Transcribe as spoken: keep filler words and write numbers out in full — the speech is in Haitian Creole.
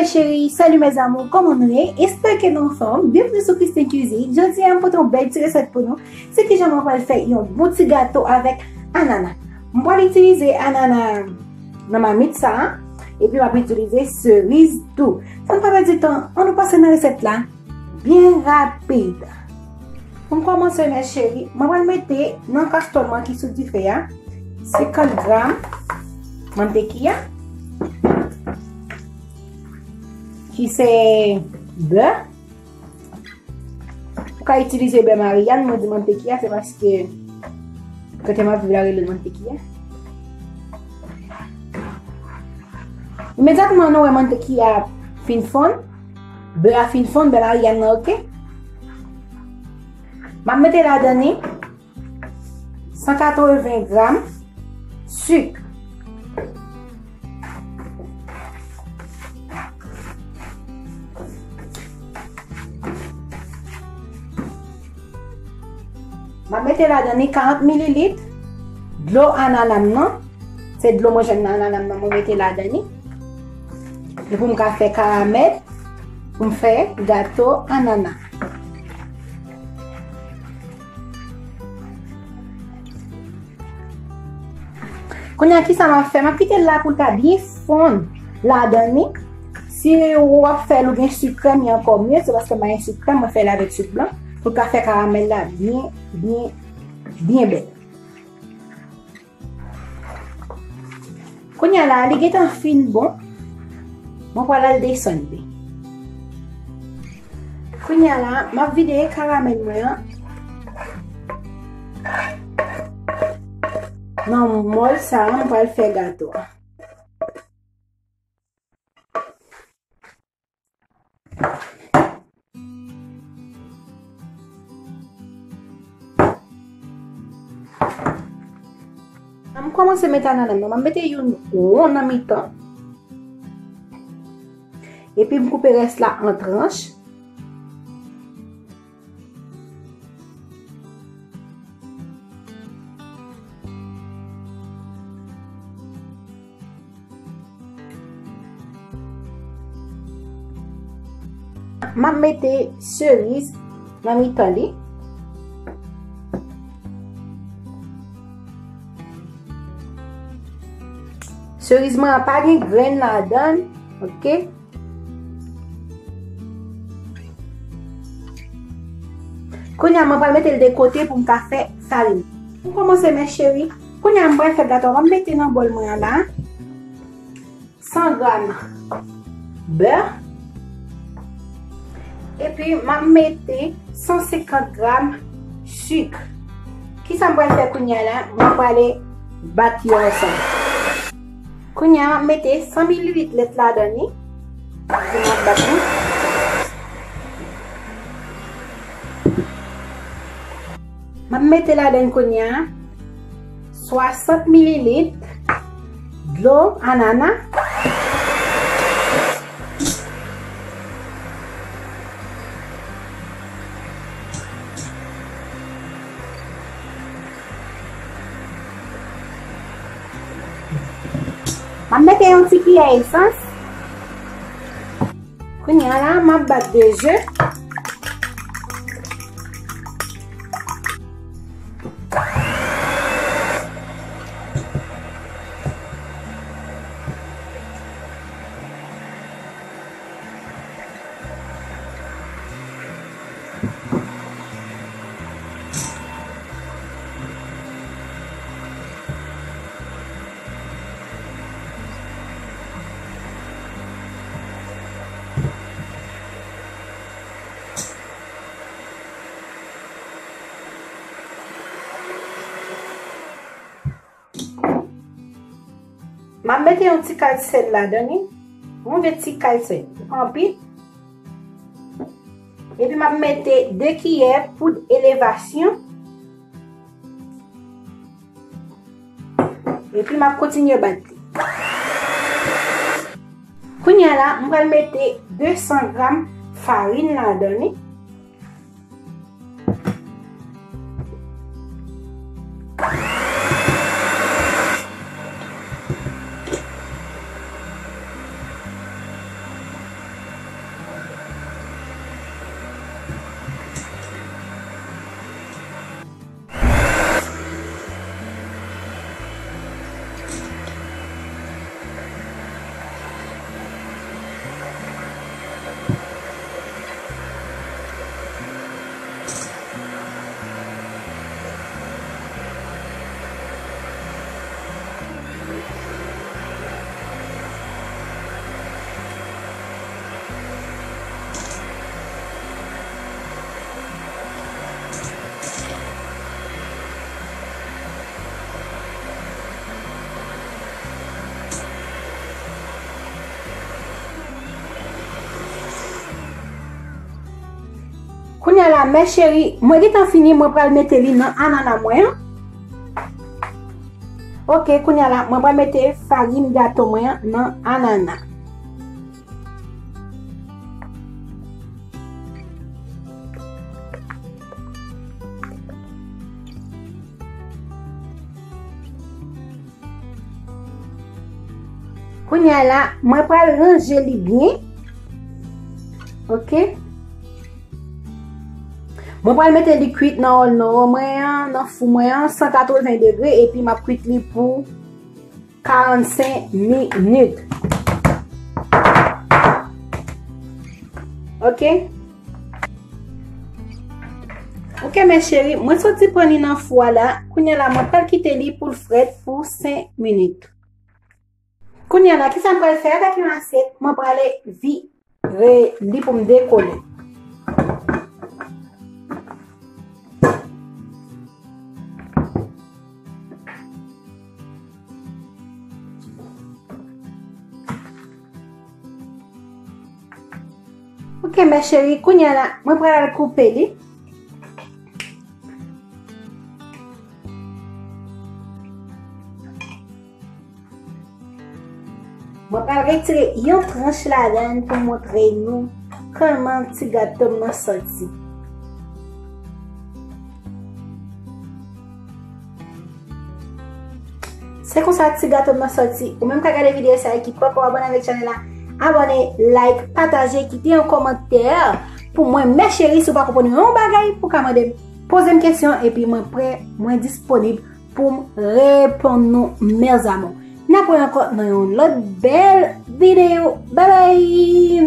Cheri, salut mes amours, kòman nou ye? Espere ke nou anfòm. Byenvni sou Christine Cuisine. Jodi a, m pote yon bèl ti resèt pou nou. Se kijan mwen pral fè yon bon ti gato avèk anana. Mwen pral itilize anana nan mamit sa a, epi m ap itilize seriz tou. San pa pèdi tan, ann nou pase nan resèt la byen rapid. Pou m kòmanse, mes chéries, mwen pral mete nan kastòl mwen ki sou dife a senkant gram mantekiya, ki se bè. Ou ka itilize bè Maryàn, mwen di mantekiya, se paske kote m ap viv la rele l mantekiya. Imedyatman nou wè mantekiya fin fonn, bè a fin fonn, bè Maryàn nan, oke. M ap mete ladan li san katreven gram sik. M ap mete ladan li karant mililit dlo anana m nan. Se dlo mwen jwenn nan anana m nan, mwen mete ladan li. Epi pou m ka fè karamèl, pou m fè gato anana. Kounye a, kisa m ap fè? M ap kite l la pou l ka byen fonn ladan li. Si w ap fè l ou gen sik krèm, li ankò mye. Se paske m pa gen sik krèm, mwen fè l avèk sik blan. Pou l ka fè karamèl la byen, byen, byen bèl. Kounye a la, li gentan fin bon. Mwen pral al desann li. Kounye a la, m ap vide karamèl mwen an nan mòl sa a, m pral fè gato a. M kòmanse met anana m nan, m ap mete youn won nan mitan. Epi m koupe rès la an tranch. M ap mete seriz nan mitan li. Seriz mwen an pa gen grenn ladan l, oke? Kounye a, mwen pral mete l de kote pou m ka fè farin. Pou kòmanse, mes chéries, kounye a, m pral fè gato a. M ap mete nan bòl mwen an la san gram bè. Epi, m ap mete san senkant gram sik. Kisa m pral fè kounye a la? Mwen prale bat yo ansanm. Kounye a, m ap mete san mililit lèt ladan li. Epi m ap bat li. M ap mete ladan kounye a swasant mililit dlo anana. M ap mete yon ti kiyè esans. Kounye a la, m ap bat de ze. M ap mete yon ti kal sèl ladan li. Yon de ti kal sèl. Pa anpil. Epi m ap mete de kiyè poud elevasyon. Epi m ap kontinye bat li. Kounye a la, m pral mete de san gram farin ladan li. Mes chéris, mwen gentan fini, mwen pral mete li nan anana mwen an. Ok, kounye a la, mwen pral mete farin gato mwen an nan anana. Kounye a la, mwen pral ranje li byen. Ok. Mwen pral mete li kwit nan òl nò mwen an, nan fou mwen an, san katreven degre, epi m ap kwit li pou karannsenk minit. Ok. Ok, mes chéris, mwen soti pran li nan fou a la. Kounye a la, mwen pral kite li pou l frèt pou senk minit. Kounye a la, kisa m pral fè avèk yon asyèt? Mwen pral vire li pou m dekole. Ok, mes chéris, kounye a la, mwen pral koupe li. Mwen pral retire yon tranch ladan l pou montre nou kòman ti gato m nan soti. Se konsa ti gato m nan soti. Ou menm k ap gade videyo sa a ki poko abòne avèk chanèl la, abòne, like, pataje, kite yon kòmantè pou mwen, mes chéris, si w pa konprann yon bagay, pou w ka mande m, poze m kesyon, epi mwen prè, mwen disponib pou m reponn nou, mes amours. N ap wè ankò nan yon lòt bèl videyo. Babay!